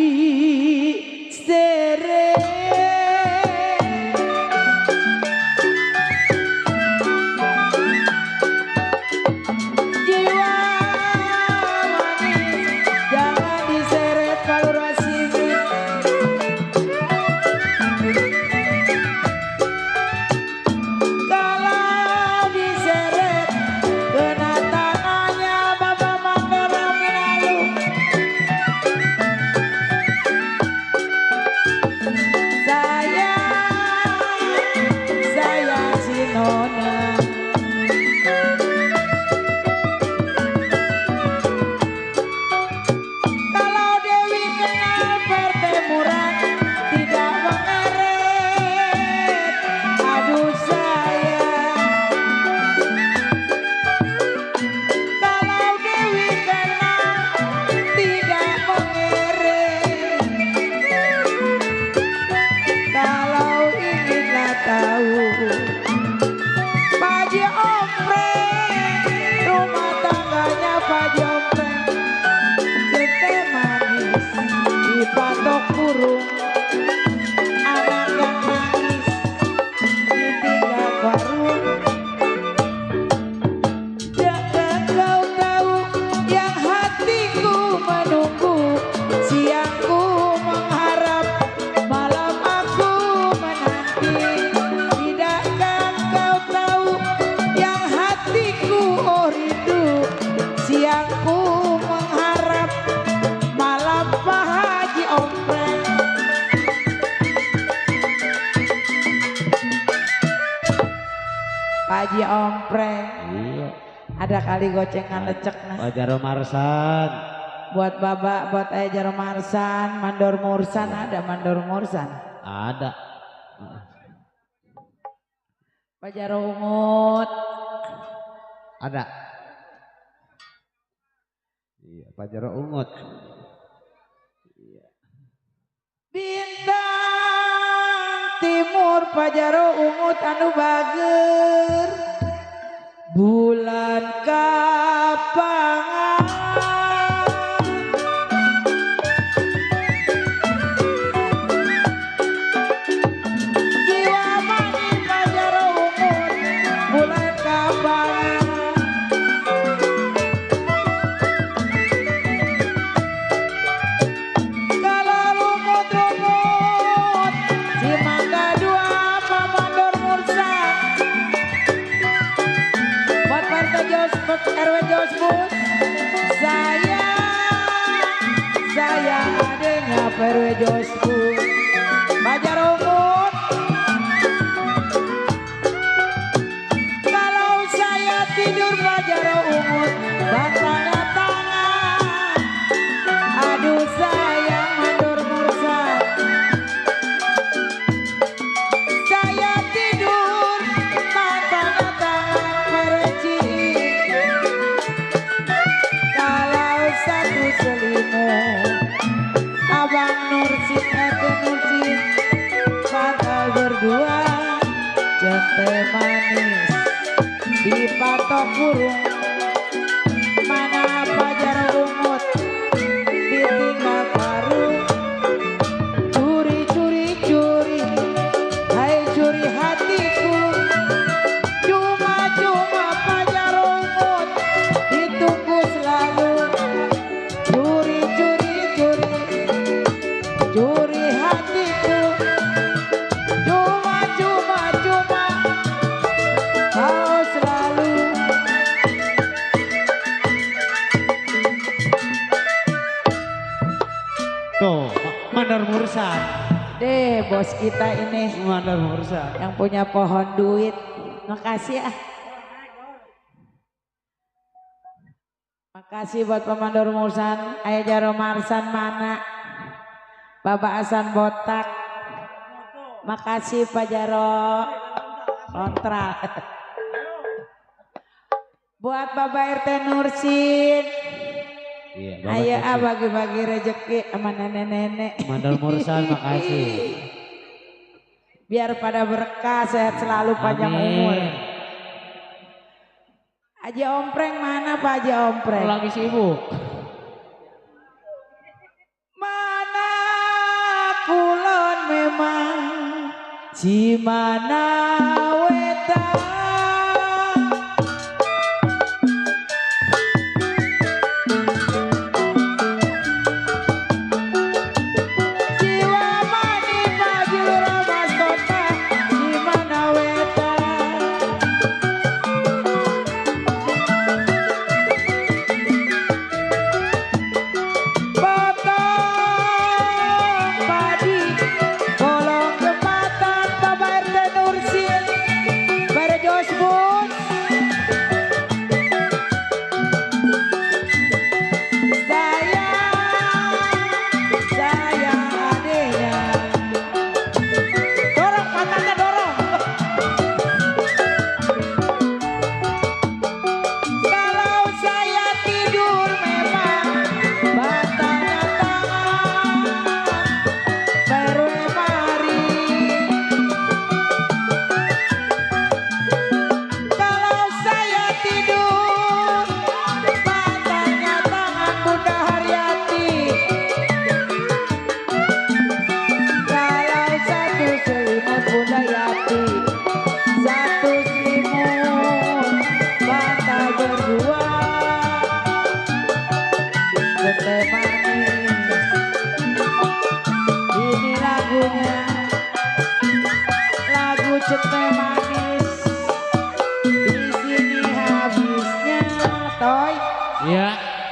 Speaker 4: Haji Ompreng.
Speaker 1: Iya.
Speaker 4: Ada kali gocengan lecek nah.
Speaker 1: Pak Jaro Marsan.
Speaker 4: Buat Babak, buat Jaro Marsan, Mandor Mursan, ada Mandor Mursan.
Speaker 1: Ada.
Speaker 4: Pak Jaro Ungut.
Speaker 1: Ada. Iya, Pak Jaro Ungut. Iya.
Speaker 4: Bintang Timur Pak Jaro Ungut anu bager. Bulan kapangan jiwa mani Pak Jaro Ungut. Bulan kapangan kalau lumut-lumut si Mangga Dua Pak Mandor Mursan. Buat Partai Josbus, RW Josbus, saya adanya RW Josbus. Bajar Ungut, kalau saya tidur Bajar Ungut, bantalnya tangan, aduh sayang Mandor Mursan. Saya tidur bantalnya tangan perci. Kalau satu selimut Abang Nursin Nursin bantal berdua jente manis dipatok burung. Mana Pajar Ungut ditinggal karung. Curi curi curi, hai curi hatiku. Cuma-cuma Pajar Ungut ditunggu selalu. Curi curi curi, curi hatiku. Cuma-cuma kau selalu.
Speaker 1: Tuh, Mandor Mursan.
Speaker 4: Deh bos kita ini
Speaker 1: Mandor Mursan.
Speaker 4: yang punya pohon duit. Makasih ya. Makasih buat Pemandor Mursan. Ayah Jaro Marsan mana? Bapak Hasan Botak. Makasih Pak Jaro Kontrak. Buat Bapak RT Nursin.
Speaker 1: Iya,
Speaker 4: Ayo bagi-bagi rezeki sama nenek-nenek.
Speaker 1: Mandor Mursan, makasih.
Speaker 4: Biar pada berkah, sehat selalu, panjang umur. Haji Ompreng mana Pak Haji Ompreng?
Speaker 1: Lagi sibuk.
Speaker 4: Mana kulon memang si mana wetan.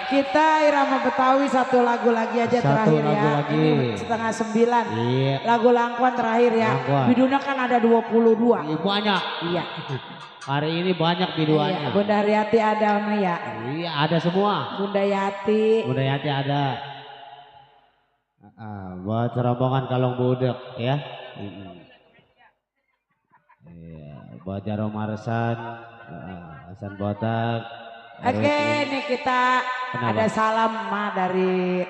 Speaker 4: Kita irama Betawi satu lagu lagi aja terakhir ya.
Speaker 1: Lagi.
Speaker 4: Ini 8:30.
Speaker 1: Iya.
Speaker 4: Lagu Langkuan terakhir ya.
Speaker 1: Langkuan.
Speaker 4: Bidunya kan ada 22.
Speaker 1: Banyak.
Speaker 4: Iya.
Speaker 1: Hari ini banyak biduannya.
Speaker 4: Iya. Bunda Riati ada ya.
Speaker 1: Iya, ada semua.
Speaker 4: Bunda Yati.
Speaker 1: Bunda Yati ada. Buat rombongan Kalong Budek ya. Iya, buat Jaro Marsan, Hasan Botak.
Speaker 4: Oke, ini kita ada salam dari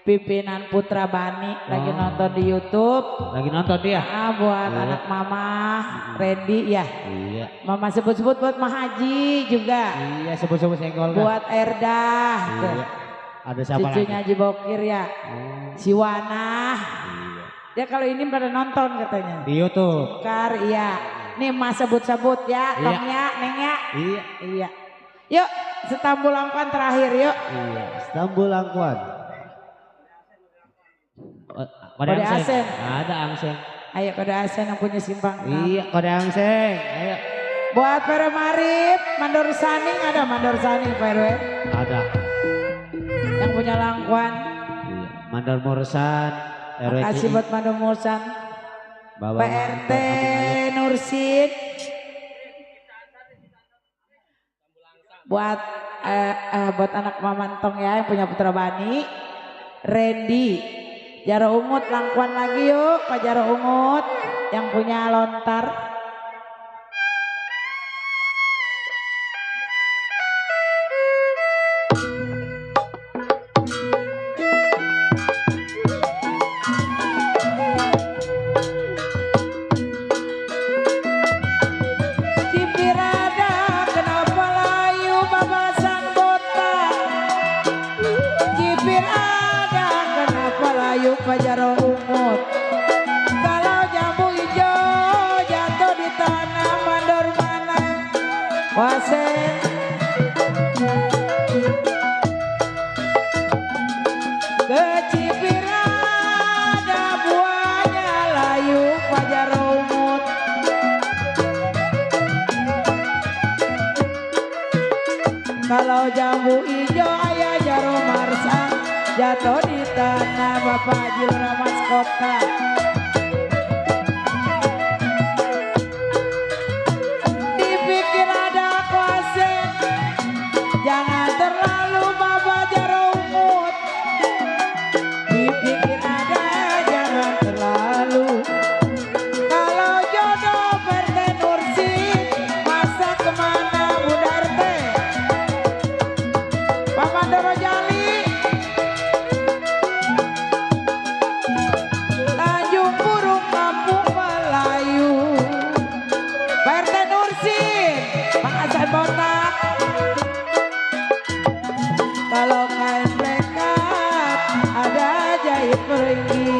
Speaker 4: pimpinan Putra Bani lagi nonton di YouTube.
Speaker 1: Lagi nonton dia.
Speaker 4: Buat anak mama Randy ya.
Speaker 1: Iya.
Speaker 4: Mama sebut-sebut buat Mah Haji juga.
Speaker 1: Iya, sebut-sebut senggol.
Speaker 4: Buat Erda.
Speaker 1: Iya. Ada siapa lagi?
Speaker 4: Cucunya Haji Bokir ya. Si Wana.
Speaker 1: Iya.
Speaker 4: Dia kalau ini pada nonton katanya.
Speaker 1: Di YouTube.
Speaker 4: Kar, iya. Nih Mas sebut-sebut ya, Tong ya, Neng ya.
Speaker 1: Iya.
Speaker 4: Iya. Yuk, Stambul Langkuan terakhir yuk.
Speaker 1: Iya, Stambul Langkuan.
Speaker 4: Kode Asen.
Speaker 1: Ada Angseng.
Speaker 4: Ayo kode Asen yang punya simpang.
Speaker 1: Iya, kode Angseng. Ayo.
Speaker 4: Buat Pere Marip, Mandor Saning ada Mandor Saning Pak RW?
Speaker 1: Ada.
Speaker 4: Yang punya Langkuan.
Speaker 1: Iya, Mandor Mursan.
Speaker 4: Kasih buat Mandor Mursan. PRT Nursin. Buat anak Mamantong ya yang punya Putra Bani. Randy. Jaro Ungut Langkuan lagi yuk Pak Jaro Ungut yang punya Lontar. Pak Jaro Ungut. Kalau jambu hijau jatuh di tanah mandor mana? Wasen. Kecipir ada buahnya layu Pak Jaro Ungut. Kalau jambu hijau ayah Jaro Marsan jatuh di tanah Bapak Haji Ramas Kota. Dipikir ada kuasa, jangan terlalu Bapak Jaro Ungut. Dipikir ada, jangan terlalu. Kalau jodoh PRT Nursin, masa kemana Bunda RT? Pak Hasan Botak. Kalau kain plekat ada jahit pergi.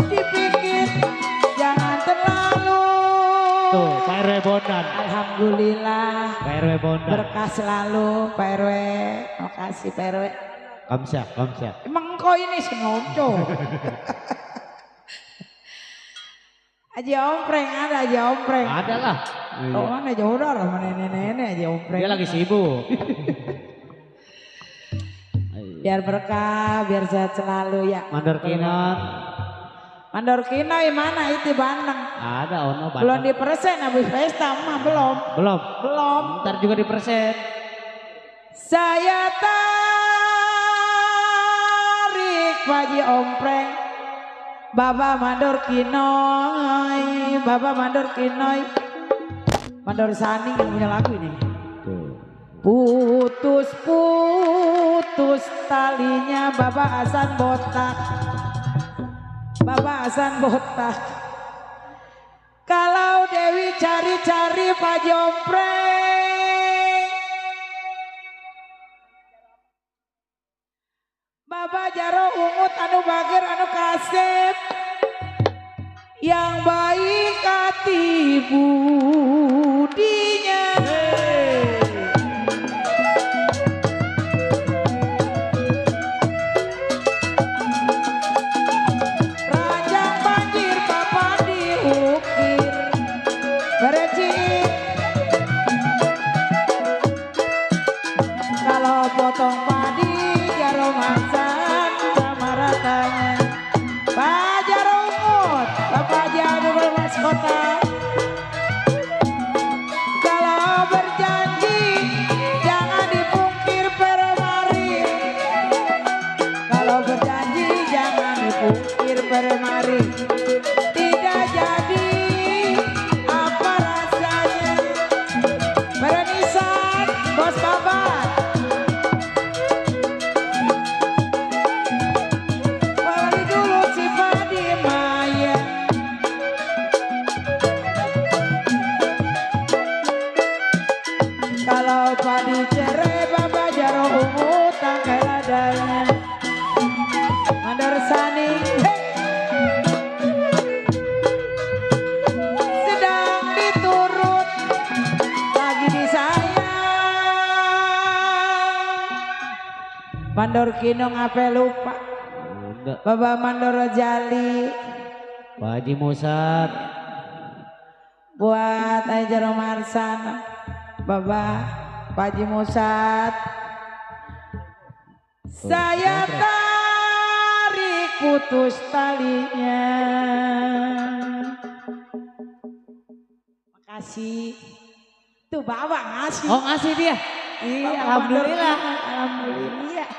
Speaker 4: Dipikir jangan terlalu.
Speaker 1: Tuh, Pak RW Bondan.
Speaker 4: Alhamdulillah.
Speaker 1: Pak RW Bondan.
Speaker 4: Berkah selalu Pak RW. Makasih Pak RW.
Speaker 1: Kamsya.
Speaker 4: Emang kau ini sengoco. Haji Ompreng ada Haji Ompreng.
Speaker 1: Ada lah.
Speaker 4: Oh mana jodoh sama nenek-nenek Haji Ompreng.
Speaker 1: Dia lagi sibuk.
Speaker 4: Biar berkah, biar sehat selalu ya.
Speaker 1: Mandor Kinon.
Speaker 4: Mandor Kinoi mana itu Bandeng?
Speaker 1: Ada ono Bandeng.
Speaker 4: Belum dipersen habis pesta mah belum.
Speaker 1: Belum. Ntar juga dipersen.
Speaker 4: Saya tarik Haji Ompreng. Baba Mandor Kinoi, Mandor Sani yang punya lagu ini. Putus talinya Baba Hasan Botak. Kalau Dewi cari-cari Pak Jompreng, Baba Jaro Ungut anu Bager anu Kasep, yang baik hati budinya. Ranjang banjir Papa diukir berecik. Kalau potong padi Jaro Hasan sama ratanya. Pak Jaro Ungut, Bapak Jaro Maskota. Kalau berjanji jangan dipungkir permari. Kalau berjanji jangan dipungkir permari. Tidak jadi apa rasanya. Berenisan Bos Babat. Balik dulu si Padi Maya. Kalau padi cerai Baba Jaro Ungut tangkai ladanya. Mandor Sani sedang diturut lagi disayang. Mandor Kino ngapain lupa. Baba Mandor Jali
Speaker 1: Pak Haji Musad.
Speaker 4: buat Aja Romarsana, Baba Pak Haji Musad. Saya tarik putus talinya. Makasih. Tuh bawa ngasih.
Speaker 1: Oh ngasih dia.
Speaker 4: Iya,
Speaker 1: Alhamdulillah.
Speaker 4: Alhamdulillah.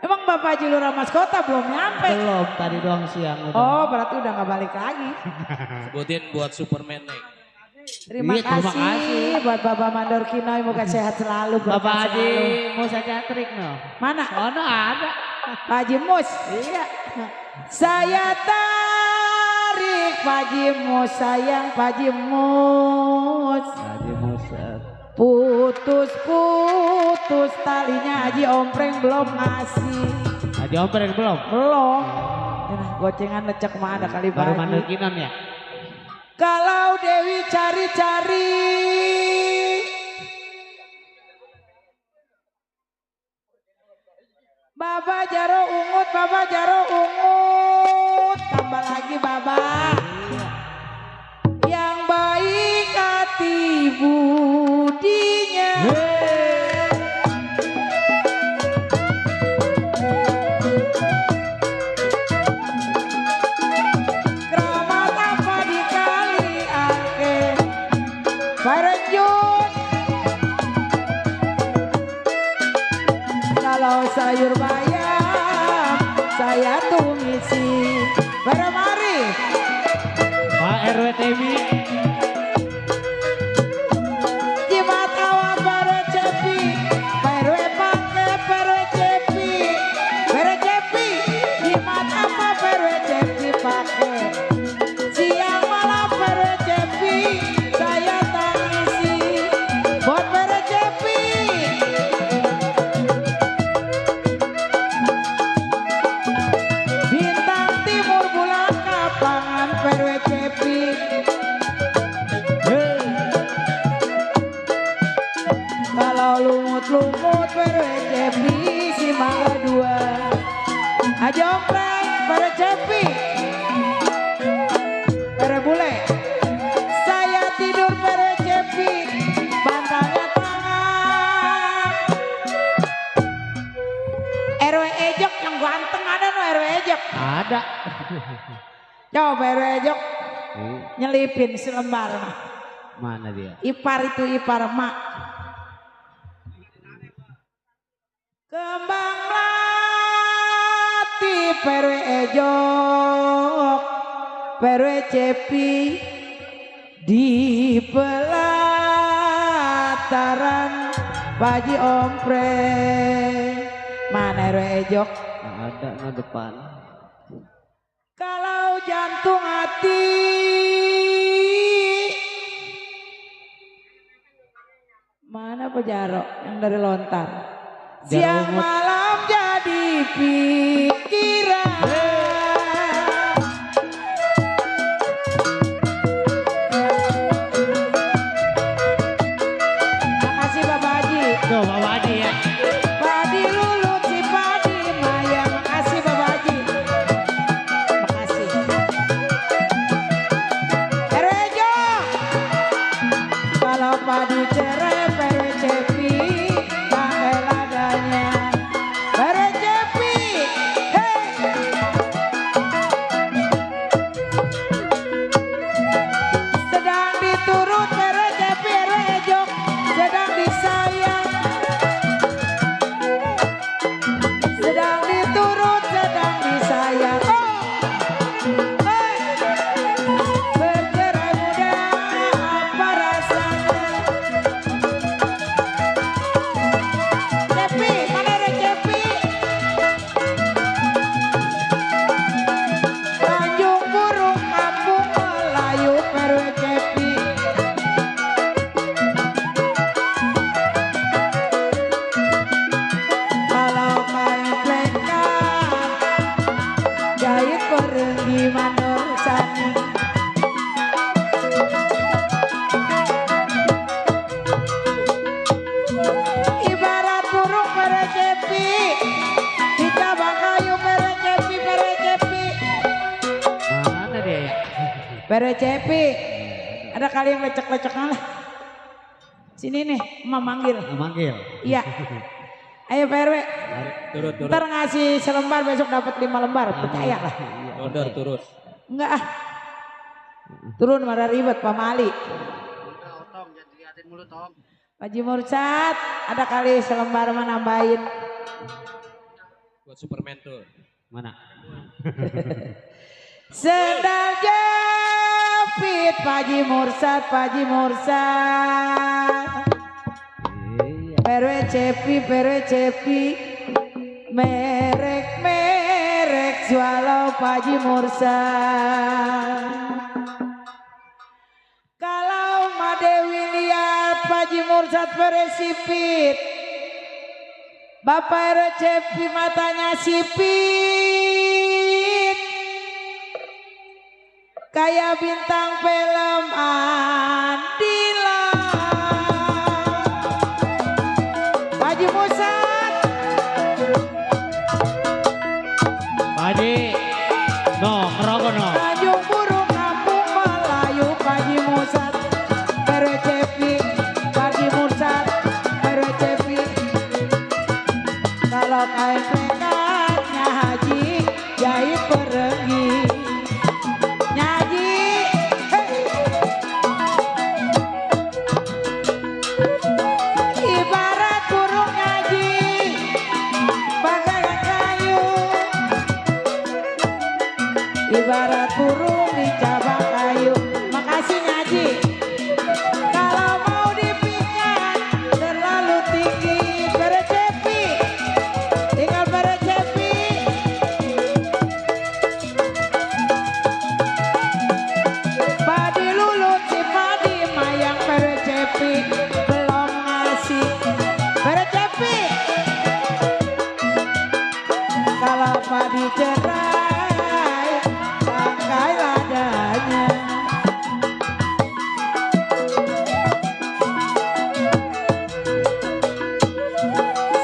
Speaker 4: Emang Bapak Haji Lurah Maskota belum nyampe?
Speaker 1: Belum, tadi doang siang. Udah.
Speaker 4: Oh berarti udah gak balik lagi.
Speaker 3: Sebutin buat Superman nih.
Speaker 4: Terima
Speaker 1: Iya, terima
Speaker 4: kasih
Speaker 1: kasih.
Speaker 4: buat Bapak Mandor Kinoi, moga sehat selalu.
Speaker 1: Bapak
Speaker 4: berkah
Speaker 1: Haji
Speaker 4: selalu.
Speaker 1: Musa Jatrik no.
Speaker 4: Mana?
Speaker 1: Oh no ada.
Speaker 4: Pak Haji Mus.
Speaker 1: Iya.
Speaker 4: Saya tarik Pak Haji Mus, sayang Pak Haji Mus.
Speaker 1: Haji Musa.
Speaker 4: Putus talinya Haji Ompreng belum ngasih.
Speaker 1: Haji Ompreng belum?
Speaker 4: Belum. Nah, gocengan lecek mah ada kali
Speaker 1: Baru
Speaker 4: Pak
Speaker 1: Mandor
Speaker 4: Haji.
Speaker 1: Kinon ya?
Speaker 4: Kalau Dewi cari-cari Baba Jaro Ungut, tambah lagi Baba. Yang baik hati budinya. Keramat apa dikali angke. Barenjut. Kalau sayur bayam saya tumisi. Baremari.
Speaker 1: Pak RW TV.
Speaker 4: Jimat awak bare cepi. Bare pake bare cepi. Bare cepi. Aja oprek, pada cepi. Pada bule. Saya tidur pada cepi. Bantalnya tangan. RW Ejok yang ganteng ada no RW Ejok.
Speaker 1: Ada.
Speaker 4: Coba RW Ejok nyelipin selembar mah.
Speaker 1: Mana dia?
Speaker 4: Ipar itu ipar mak. Kembang melati perwe ejok, perwe cepi di pelataran Paji Ompreng. Mana perwe ejok?
Speaker 1: Ada no depan.
Speaker 4: Kalau jantung hati mana Pejaro yang dari lontar? Siang malam jadi pikiran. Makasih Bapak Haji.
Speaker 1: Tuh Bapak Haji ya.
Speaker 4: Padi Lulu Cipadi Maya. Makasih Bapak Haji. Makasih. Erejo. Kalau padi cerai perwe cepi. Ibarat burung perecepi, kita bakayu perecepi, perecepi.
Speaker 1: Mana dia ya?
Speaker 4: Perecepi, ada kali yang lecek-lecek lah. Sini nih, emak manggil.
Speaker 1: Manggil.
Speaker 4: Iya. Ayo PRW.
Speaker 3: Turut.
Speaker 4: Ntar ngasih selembar besok dapat 5 lembar, percaya lah.
Speaker 3: Order turut.
Speaker 4: Enggak ah. Turun pada ribet Pak Mali. Pak Haji Mursyad, ada kali selembar mah nambahin.
Speaker 3: Buat Superman tuh.
Speaker 1: Mana?
Speaker 4: Sendal jepit Pak Haji Mursyad, Pak Haji Mursyad. Perwe cepi, merek jualau Pak Haji Mursyad. Kalau Mbak Dewi lihat Pak Haji Mursyad beresipit, Bapak Recepi matanya sipit, kayak bintang film Andila. Pak Haji Mursyad,
Speaker 1: Pak Haji, no, ngerokok no.
Speaker 4: Tanjung Burung Kampung Melayu, Pak Haji Mursyad. Perecepi, Pak Haji Mursyad, perecepi. Kalau kain pekatnya Haji, jahit peregi. Nyaji, ibarat burung ngaji, bagaikan kayu. Ibarat burung di cabang kayu. Makasih Nyaji. Kalau mau dipingat terlalu tinggi, perecepi, tinggal perecepi. Padi Lulu Cipadi Mayang perecepi belum ngasih perecepi. Kalau padi cerai pakai ladanya.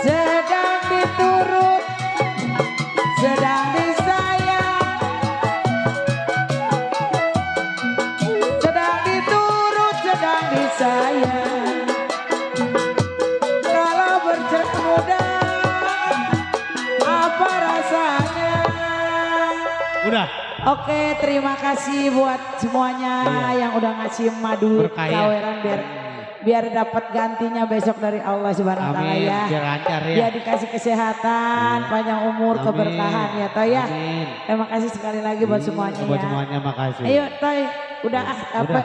Speaker 4: Sedang diturut, sedang
Speaker 1: Udah.
Speaker 4: Oke, terima kasih buat semuanya yang udah ngasih madu kaweran biar dapat gantinya besok dari Allah Subhanahu wa taala ya.
Speaker 1: Biar lancar ya.
Speaker 4: Biar dikasih kesehatan, panjang umur, keberkahan ya Toy ya. Terima kasih sekali lagi buat semuanya
Speaker 1: buat
Speaker 4: ya.
Speaker 1: semuanya makasih.
Speaker 4: Ayo Toy, udah apa?